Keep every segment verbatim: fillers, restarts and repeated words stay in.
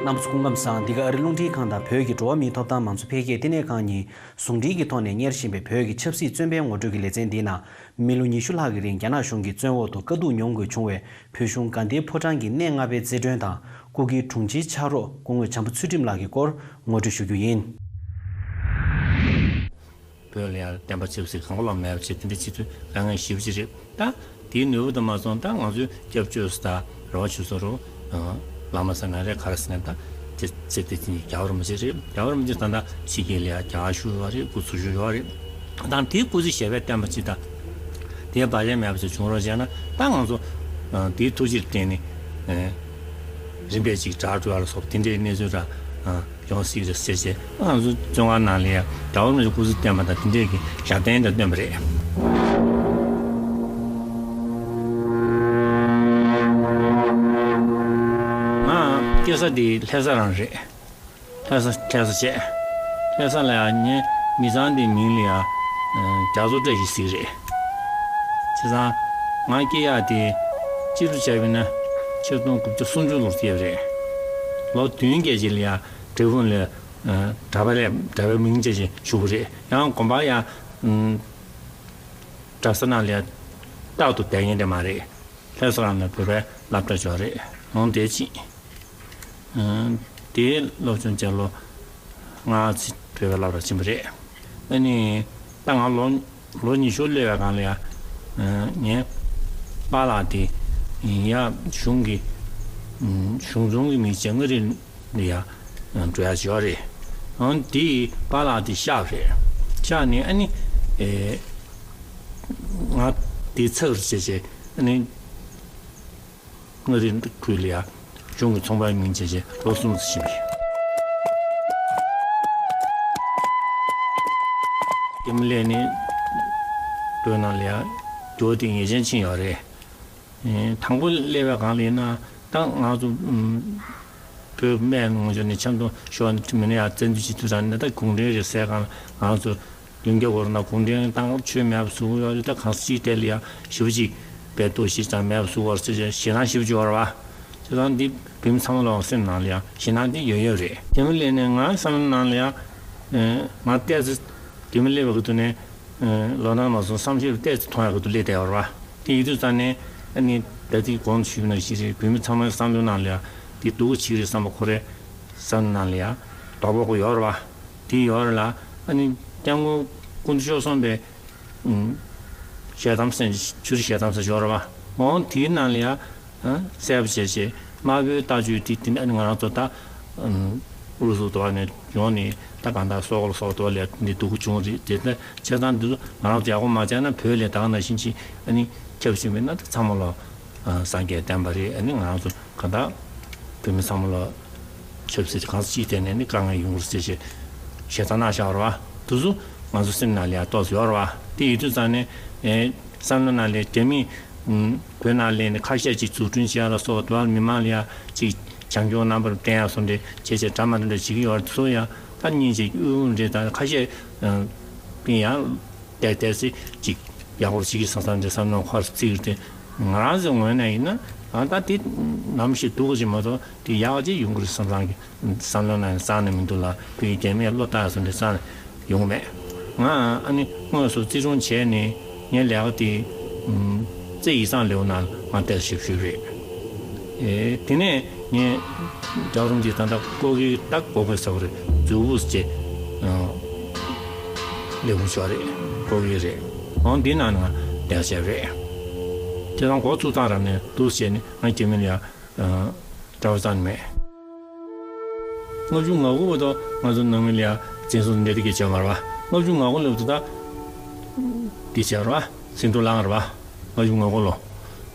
རྣམ་པ་ཚོ་སྐུ་ཁམས་བཟང་། འདི་ག་ཨ་རི་རླུང་འཕྲིན་ཁང་དང་བོད་ཀྱི་འགྲོ་བ་མིའི་ཐོབ་ཐང་མང་གཙོ་འཕེལ་རྒྱས་བསྟི་གནས་ཁང་གཉིས་ཟུང་འབྲེལ་གྱི་ཐོག་ནས་གཉེར་བཞིན་པའི་བོད་ཀྱི་ཆབ་སྲིད་བཙོན་པའི་ངོ་སྤྲོད་ཀྱི་ལེ་ཚན་འདིའི་ནང་། མི་ལོ་ཉི་ཤུ་ལྷག་གི་རིང་རྒྱ་ནག་གཞུང་གི་བཙོན་འོག་ཏུ་དཀའ་སྡུག་མྱོང་དགོས་བྱུང་བའི་བོད་གཞུང་དགའ་ལྡན་ཕོ་བྲང་གི་གནས་ལྔ་པའི་རྩེ་མགྲོན་དང་སྐུ་སྒེར་དྲུང་ཆེའི་ཕྱག་རོགས་སྐུ་ངོ་བྱམས་པ་ཚུལ་ཁྲིམས་ལགས་ཀྱི་སྐོར་ངོ་སྤྲོད་ཞུ་རྒྱུ་ཡིན། བོད་ལ་ཡང་བསྟན་པ་ཆབ་སྲིད་གང་ག་ལ་མེད་པ་བྱས། དེ་འདྲ་བྱེད་དུས་དཀའ་ངལ་ཞེ་པོ་ཅིག་རེད། ད་དེའི་ནུས་པ་དུ་མ་སོང་། ད་ང་ཚོའི་སྐྱབས་བཅོལ་སུ་ད་རེ་བ་བྱེད་ས་རུ་བླ་མ་ཟེར་ན་རེད། ག་རེ་ཟེར་ན་ད་དེ་ཚེ་དེ་དེ་ནི་རྒྱལ་བ་རིན་པོ་ཆེ་རེད། རྒྱལ་བ་རིན་པོ་ཆེ་ད་ད་ཕྱི་རྒྱལ་ལ་ཡང་རྒྱལ་བ་བཞུགས་ཡོད་རེད། སྐུ་འཚོ་བཞུགས་ཡོད་རེད། ད་དེའི་སྐུ་ཚེ་ཞབས་པད་བརྟན་པ་ཅིག་ད་དེའི་བར་ཆད་མེད་པ་ཅིག་བྱུང་རོགས་བྱས་ན། ད་ང་ཚོ་དེའི་ཐུགས་རྗེར་བརྟེན་ནས་རིམ་པས་ཅིག་དྲག་འགྲོ་བ་ལ་སོགས་དེ་འདྲའི་གནས་ཚུལ་ར་ཡོང་སྲིད་རེད་ཟེར་བྱས། ང་ཚོ་བཙོན་ཁང་ནང་ལ་ཡང་རྒྱལ་བ་རིན་པོ་ཆེ་སྐུ་ཚེ་བརྟན་པ་དང་དེ་འདྲས་ཀྱི་ཞབས་བརྟན་དང་བསྟན་པ་རེད། ང་སྐྱེས་ས་དེ་ལྷ་ས་རང་རེད། ལྷ་ས་ལྷ་ས་བྱས། ལྷ་ས་ལ་ཡང་ངའི་མི་ཚང་དེའི་མིང་ལ་ཡང་རྒྱ་མཚོ་བཀྲ་ཤིས་ཟེར་གྱི་རེད། བྱས་ཙང་ང་སྐྱེས་ཡག་དེ་སྤྱི་ལོ་བྱས་པ་ཡིན་ན་ཆིག་སྟོང་དགུ་བརྒྱ་སུམ་ཅུ་ལོར་སྐྱེས་པ་རེད། ལོ་བདུན་བརྒྱད་ཅིག་ལ་ཡང་འབྲས་སྤུངས་ལ་གྲྭ་པ་ལས་གྲྭ་པའི་མིང་བྱས་བྱས་བཞུགས་པ་རེད། ཡང་དགོན་པ་ཡང་གྲྭ་ས་ནང་ལ་ཡང་རྟག་ཏུ་བསྡད་མཁན་དེ་མ་རེད། ལྷ་ས་ནང་ལ་བོད་པའི་སློབ་གྲྭ་ཅིག་ཡོད་རེད། འོང་དེ་ཕྱིན། དེའི་སློབ་སྦྱོང་བྱས་ལོ་ལྔ་ཙམ་བོད་པའི་སློབ་གྲྭར་ཕྱིན་པ་རེད། ཨ་ནི་ད་ང་ལོ་ལོ་ཉི་ཤུ་སླེབས་པའི་སྒང་ལ་ཡང་ངའི་པཱ་ལགས་དེ་ཡང་གཞུང་གི་གཞུང་ཚོང་གི་མི་བྱས། མངའ་རིས་ལ་ཡང་འགྲོ་ཡག་ཅིག་ཡོད་རེད། འོང་དེའི་པཱ་ལགས་དེ་གཤགས་པ་རེད། གཤགས་ནས་ཨ་ནི་ང་དེ་ཚབ་བྱས་བྱས་ཨ་ནི། མངའ་རིས་ཁུལ་ལ་ཡང་གཞུང་གི་ཚོང་པའི་མིང་བྱས་བྱས་ལོ་གསུམ་ཙམ་ཕྱིན་པ་རེད། རྒྱ་མི་སླེབས་ནས་བོད་ནང་ལ་ཡང་འགྱུར་བ་དེ་ངེས་ཅན་ཕྱིན་ཡོད་རེད། དང་པོ་སླེབས་པའི་སྒང་ལ་ཡིན་ན་ད་ང་ཚོ་བོད་སྨད་ནང་ཚོ་ནས་ཆབ་མདོ་ཕྱོགས་མི་ནས་ཡང་བཙན་འཛུལ་བྱེད་དུས་ཙང་ནས། ད་གུང་ཁྲན་རེད་ཟེར་སྒང་ལ་ང་ཚོ་ལུང་རྒྱ་གོར་ན་གུང་ཁྲན་ཏང་ཆོས་མེད་པ་བཟོ་གི་ཡོད་རེད། ད་གང་ཟག་གཅིག་དེ་ལ་ཡང་ཞེ་པོ་ཅིག་དཔེ་ལྟོས་ཤིག་ཙམ་མེད་པ་བཟོ་བར་ཟེར་ཞེད་སྣང་ཞེ་པོ་ཅིག་ཡོད་རེད་བ། དེ་དང་འདི་བོད་མི་ཚང་མ་ལོག་སེམས་ནང་ལ་ཡང་ཞེད་སྣང་འདི་ཡོད་ཡོད་རེད། རྒྱ་མི་སླེབས་ནས་ང་བསམ་བློ་ནང་ལ་ཡང་ང་ཏོག་ཙམ་རྒྱ་མི་སླེབས་པ་གི་དུས་ནས་ལོ་ན་མ་སོང་བསམ་ཤེས་ཏོག་ཙམ་ཐོང་ཡག་གི་དུས་སླེབས་བསྡད་ཡོད་རེད་བ། དེ་ཡིན་དུས་ཙང་ནས་ཨ་ནི་ད་ལྟའི་གོང་དུ་ཞུས་པ་ནང་བཞིན་རེད། བོད་མི་ཚང་མའི་བསམ་བློ་ནང་ལ་ཡང་འདི་སྡུག་གི་ཅིག་རེད་བསམ་པ་ཁོ་རའི་བསམ་བློ་ནང་ལ་ཡང་དོགས་པ་ཁོ་ཡོད་རེད་བ། དེ་ཡོད་རེད་ལ། ཨ་ནི་སྐྱབས་མགོན་སྐུ་ཕྲེང་བཅུ་གསུམ་པའི་ཞལ་གདམས་ཟེར་ཆུ་རི་ཞལ་གདམས་ཟེར་ཞོར་བ། འོང་དེའི་ནང་ལ་ཡང་གསལ་པོ་བྱས་བྱས་དམར་པོའི་ལྟ་སྤྱོད་དེ་དེ་ནི་ང་རང་ཚོ་ད་ཨུ་རུ་སུ་དུ་བ་ནས་ཡོང་ནས་ད་གང་ལྟར་སོག་ལ་སོག་དུ་བ་ལས་འདི་སྡུག་གུ་བྱུང་རེད། དེ་ལྟ་བྱས་ཙང་འདི་ཚོ་ང་རང་ཚོ་ཡག་པོ་མ་བྱས་ན་བོད་ལས་ད་ག་ནང་བཞིན་ཅིག་ཨ་ནི་ཁྱབ་བཞིན་པས་ན་ད་ཚང་མ་ལོ་སངས་རྒྱས་བསྟན་པ་རེད། ཨ་ནི་ང་རང་ཚོ་གང་ལྟར་བོད་མི་ཚང་མ་ལ་ཆབ་སྲིད་གང་ས་ཅིའི་ཐད་ནས་ནི་དཀའ་ངལ་ཡོང་གི་རེད་ཟེར་བྱས་ཞེ་སྡང་གནང་བཞག་པ་རེད་བ། དེ་ཚོ་ང་ཚོ་སེམས་ནང་ལ་ཡང་ཏོག་ཙམ་ཡོད་རེད་བ། དེ་ཡིན་དུས་ཙང་ནས་ཨེ་བསམ་བློ་ནང་ལ་རྒྱ་མིས་བོད་ནང་སླེབས་ནས་ཁ་ཤས་ཅིག་འཛུགས་སྐྲུན་བྱེད་ཡག་ལ་སོགས་པ། དེ་བར་མི་མང་ལ་ཡང་ཅིག་བྱམས་སྐྱོང་རྣམ་པར་བསྟན་ཡག་སོགས་འདྲ་བྱས་བྱས་འདྲ་མ་འདྲ་འདྲ་བྱེད་ཀྱི་ཡོད་རེད། དེ་ཚོ་ཡང་ད་སྙིང་རྗེ་དབུལ་ཕོངས་རེད། ད་ཁ་ཤས་ཨེ་ཡང་། བསྟན་བསྟན་སྲིད་ཅིག་ཡག་པོ་བྱེད་ཀྱི་བསམ་བསམ་དེ་བསམ་བློ་འཁོར་བརྩི་གི་རེད། ང་རང་ཚོའི་ངོས་ནས་ཡིན་ན་ཨ་ད་དེ་ནམ་ཞིག་སྡུག་གི་ཅིག་མ་གཏོགས་དེ་ཡག་ཅིག་ཡོང་གི་རེད་བསམ་བསམ་གི་བསམ་བློ་ནང་རྩ་ནས་མི་འདུག་ལ། བོད་ཀྱི་རྒྱ་མིས་བློ་བཏང་སོང་དེ་རྩ་ནས་ཡོང་གི་མེད། ང་ཨ་ནི་དངོས་སུ་བརྩི་སྲུང་བྱས་ནས་ངའི་ལས་ཀ་དེ་རྩེ་ཡིག་ཚང་ལེའུ་ནང་ང་བལྟས་ཞིབ་ཞུས་རེད། ཨེ་དེ་ནས་ངས་རྒྱལ་བ་རིན་པོ་ཆེ་ད་ལྟ་སྐུ་སྒེར་ད་སྐུ་སྒེར་ཟེར་བ་རེད། མཛུབ་བུ་ཅེས་ལས་ཁུངས་ཤོག་རེད། སྐུ་སྒེར་རེད། འོང་འདི་ནང་ནས་ང་བསྡད་བྱས་རེད། དེ་དང་འགོ་བཙུགས་སྟངས་རབ་ནས་འདུག་བྱས་ནས་ང་རྒྱ་མི་ལ་ཡང་གྲྭ་པ་རྩ་ནས་མེད། ལྔ་བཅུ་ང་དགུ་བར་དུ་ང་ཚོ་ནང་མི་ལ་ཡང་འཛིན་བཟུང་འདྲ་དེ་གས་བྱས་མ་རེད་བ། ལྔ་བཅུ་ང་དགུ་ལོ་དུ་ད་འདི་བྱས་རེད་བ། ཟིང་འཁྲུག་ལངས་རེད་བ། ལྔ་བཅུ་ང་དགུ་ལོ།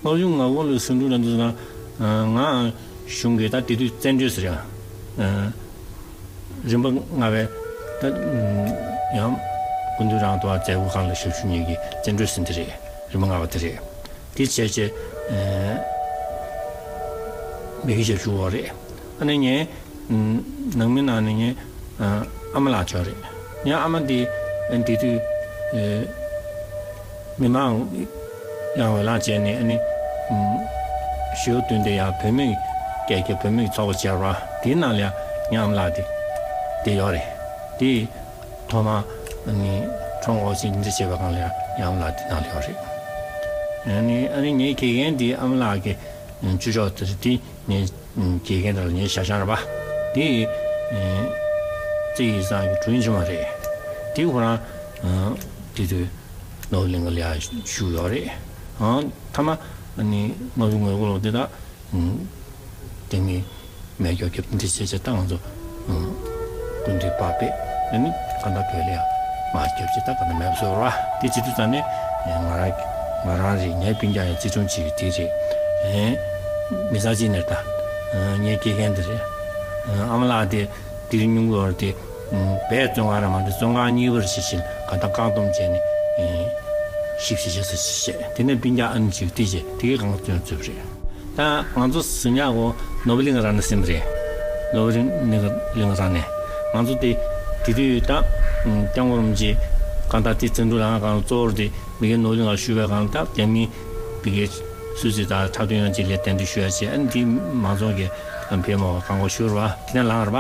ལྔ་བཅུ་ང་དགུ་ལོའི་ཟིང་འཁྲུག་ལ་འདུག་ན། ང་གཞུང་གིས་ད་དེ་དུས་བཙན་བྱོལ་ཟེར་ཡང་། རིམ་པ་ལྔ་པའི་ད་ཡང་སྐུ་མདུན་རང་དུ་བ་མཛད་སྒོ་ཁག་ལ་ཞབས་ཞུ་གཉིས་ཀྱི་བཙན་བྱོལ་ཟིན་དེ་རེད། རིམ་པ་ལྔ་པ་དེ་རེད། དེ་བྱས་བྱས་མི་གི་ཞབས་ཞུ་བ་རེད། ཨ་ནི་ངས་ནང་མི་ནང་ནས་ངའི་ཨ་མ་ལགས་ཅིག་ཡོད་རེད། ངའི་ཨ་མ་འདི་འདི་དུས་མི་མང་ཡང་འོས་ལངས་བྱས་ནས་ཨ་ནི་ཞེ་པོ་བསྟུན་ཏེ་ཡང་བོད་མི་ རྒྱ་སྐད་བོད་མིའི་ཚོགས་པ་བྱས་པ་དེའི་ནང་ལ་ཡང་ངའི་ཨ་མ་ལགས་དེ་བསྡད་ཡོད་རེད། དེ་ཐོག་མ་ནི་ཁྲོམ་སྐོར་ཞིག་འདི་འདྲ་བྱས་པའི་སྒང་ལ་ཡང་ངའི་ཨ་མ་ལགས་དེ་ནང་ལ་ཡོད་རེད། ཨ་ནི་ཨ་ནི་ངའི་དགེ་རྒན་དེ་ཨ་མ་ལགས་ཀྱི་ཅུ་ཅོག་དེ་རེད། དེ་ངའི་དགེ་རྒན་དེ་ལ་ངའི་ཤ་ཞང་རེད་པ། དེ་ཡི་རྩེ་ཡི་སང་གི་དྲུང་ཆེན་མ་རེད། དེ་ཁོ་རང་དེ་དུས་ནོར་བུ་གླིང་ག་ལ་ཡ་བཞུགས་ཡོད་རེད། ཨང་མཐའ་མ་ནི་ནོར་བུ་ངོས་སྐོར་ལོག་དེ་དག་དེ་ནི་མེ་སྒྱོགས་རྒྱབ་འདི་བྱས་བྱས་ད་ང་ཚོ་སྐུ་མདུན་པ་པས་ཨ་ནི་གང་ལྟར་བོད་ལ་ཡང་མ་རྒྱབ་བྱས་ད་གང་ལྟར་མེད་པ་བཟོ་ར། དེ་བྱེད་དུས་ཙང་ནས་ང་རང་ང་རང་རེད། ངའི་སྤུན་ཀྱག་ཡང་བརྩི་མཐོང་བྱེད་ཀྱི་དེ་རེད། མི་ཚང་གཅིག་ནས་ད་ངའི་དགེ་རྒན་དེ་རེད། ཨ་མ་ལགས་དེ་དེ་རིང་སྙུང་གི་ཡོད་རེད་དེ། བས་བཙོན་ཁང་ར་མ་འདི་བཙོན་ཁང་གཉིས་པར་བྱེད་བཞིན་གང་ལྟར་བཀག་སྡོམ་བྱས་ནས་ཞིབ་བཤེར་བྱེད་ས་ཞིག་བྱས། དེ་ནས་སྤུན་ཀྱག་ཨ་ནི་ཅིག་དེ་བྱས་དེ་གའི་གང་བཙོན་བཙོན་པ་རེད། ད་ང་ཚོ་གཟིམ་ཡག་གོ་ནོར་བུ་གླིང་རང་ནས་ཟིན་པ་རེད། ནོར་བུ་གླིང་གླིང་རང་ནས་ང་ཚོ་དེ་དེ་དུས་ད་སྐྱབས་མགོན་རིན་པོ་ཆེ་གང་ལྟར་དེ་བཙན་འཛུལ་ལངས་གང་གཙོ་བོར་དེ་མི་སྒེར་ནོར་བུ་གླིང་ལ་ཞུ་བའི་གང་ལྟར་རྒྱ་མི་དེ་གའི་སུད་སི་དང་འཁྲབ་སྟོན་ཡང་ཅིག་ལས་གདན་འདྲེན་ཞུ་ཡ་བྱས། ཨ་ནི་དེ་མང་ཚོགས་ཀྱི་ཕེབས་མ་གང་གོ་ཞུ་ར་བ་དེ་ནས་ལངས་ར་བ།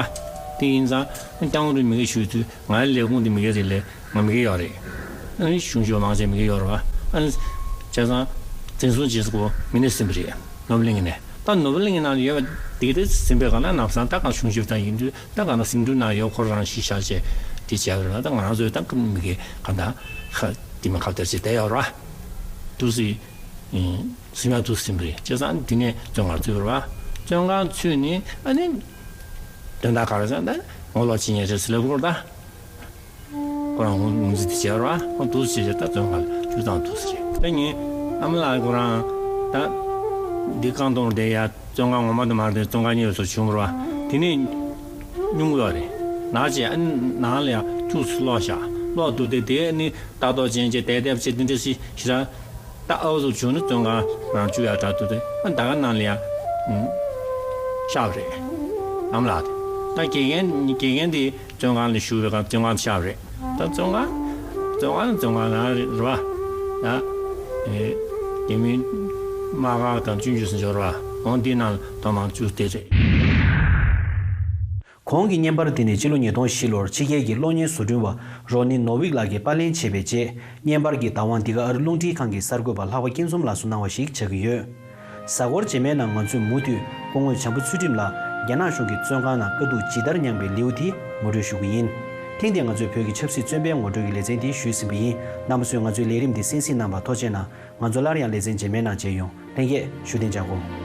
དེ་ཡིན་ཙང་སྐྱབས་མགོན་རིན་མི་སྒེར་ཞུ་དུས་ང་ལས་ཁུངས་དེ་མི་སྒེར་རེད་ལས། ང་མི་སྒེར་ཡོད་རེད། ཨ་ནི་གཞུང་ཞབས་མང་ཆེ་མི་སྒེར་ཡོད་རེད་བ། ཨ་ནི་བྱས་ཙང་འཛིན་བཟུང་བྱེད་ས་གོ་མི་སྣ་ཟིན་པ་རེད། ནོར་བུ་གླིང་ནས་ད་ནོར་བུ་གླིང་ནང་ཡོད་པ་དེ་དེ་ཟིན་པའི་སྒང་ལ་ནམ་སང་ད་གང་གཞུང་ཞབས་དང་ཡིན་དུས་ད་གང་ལ་ཟིང་འཁྲུག་ནང་ཡོད་ཁོ་རང་ཤི་ཤ་བྱས་དེ་བྱས་པ་རེད་ན། ད་ང་རང་ཚོའི་ད་མི་སྒེར་གང་ད་ཁ་དེ་མི་ཁ་བརྡ་བྱེད་བསྡད་ཡོད་རེད་བ། དུ་སི་ཟིན་ཡག་དུ་ཟིན་པ་རེད། བྱས་ཙང་དེ་ནས་བཙོན་ཁང་ཚུད་པ་རེད་བ། བཙོན་ཁང་ཚུད་ནས་ཨ་ནི་དོན་དག་ག་རེ་ཟེར་ན་ད་ངོ་ལོག་བྱེད་མཁན་རེད་ཟེར་ལབ་དགོས་རེད་ད། ཁོ་རང་ངོ་ངོ་ཚ་དེ་བྱས་ར། ཁོ་འདུག་སེ་བྱས་བྱས་ད་བཙོན་ཁང་ལ་བཅུག་སྟངས་འདུག་སེ་རེད། ད་ངས་ཨ་མ་ལགས་ཁོ་རང་ད་འདི་རྐང་སྟོང་བསྡད་ཡ་བཙོན་ཁང་ངོ་མ་དུ་མ་རེད། བཙོན་ཁང་གཉེར་སོ་བྱུང་བ་ར། དེ་ནས་སྙུང་གི་ཡོད་རེད། ནག་ཅེས་ཨ་ནི་ནང་ལ་ཡ་བཅུག་སེ་ལོག་བཞག་ལོག་འདུག་སྟེ་དེ་ནི་ལྟ་རྟོག་ཅན་གྱི་དེ་དེབ་ཆེ་འདི་འདྲ་སི་ཞེ་དྲག་ད་ཨའུ་ཟུག་བྱུང་ན་བཙོན་ཁང་རང་བཅུག་ཡ་དྲག་འདུག་སྟེ་ཨ་ད་ག་ནང་ལ་ཡ་ཤག་རེད། ཨ་མ་ལགས་དེ་ད་དགེ་རྒན་དགེ་རྒན་དེ། བཙོན་ཁང་ལ་བཞུགས་པའི་སྐབས་བཙོན་ཁང་དུ་བཞག་པ་རེད། ད་བཙོན་ཁང་བཙོན་ཁང་ནང་བཙོན་ཁང་ནང་རེད་རེད་བ། ད་ཨེ་དེ་མིན་དམག་ཁང་དང་སྤྱོད་འཇུག་ཟིན་འཇོག་རེད་བ། འོང་འདི་ནང་ཐོག་མར་བཅུག་སྟེ་རེད། གོང་གི་བརྙན་པར་འདི་ནི་ཕྱི་ལོ་ཉིས་སྟོང་བཞི་ལོར་ཕྱི་རྒྱལ་གྱི་གློག་བརྙན་བཟོ་སྐྲུན་པ་རོ་ནི་ནོ་ཝིག་ལགས་ཀྱིས་པར་ལེན་བྱས་པའི་རྗེས། བརྙན་པར་གྱི་བདག་དབང་འདི་ག་ཨ་རི་རླུང་འཕྲིན་ཁང་གི་གསར་འགོད་པ་ལྷག་པ་སྐྱིད་འཛོམས་ལགས་སུ་གནང་བ་ཞིག་ཆགས་ཀྱི་ཡོད། གཟའ་འཁོར་རྗེས་མའི་ནང་ང་ཚོས་མུ་མཐུད་སྐུ་ངོ་བྱམས་པ་ཚུལ་ཁྲིམས་ལགས་རྒྱ་ནག་གཞུང་གི་བཙོན་ཁང་ནང་དཀའ་སྡུག་ཇི་ལྟར་མྱངས་པའི་ལེའུ་དེ་ངོ་སྤྲོད་ཞུ་གི་ཡིན། ཐེངས་འདིར་ང་ཚོས་བོད་ཀྱི་ཆབ་སྲིད་བཙོན་པའི་ངོ་སྤྲོད་ཀྱི་ལེ་ཚན་འདི་ཞུས་ཟིན་པ་ཡིན། རྣམ་པ་ཚོས་ང་ཚོའི་ལས་རིམ་འདི་གསན་གཟིགས་གནང་བར་ཐུགས་རྗེ་གནང་། ང་ཚོ་སླར་ཡང་ལེ་ཚན་རྗེས་མའི་ནང་མཇལ་ཡོང་། ལྷན་རྒྱས་བཞུགས་གདན་འཇགས་དགོས།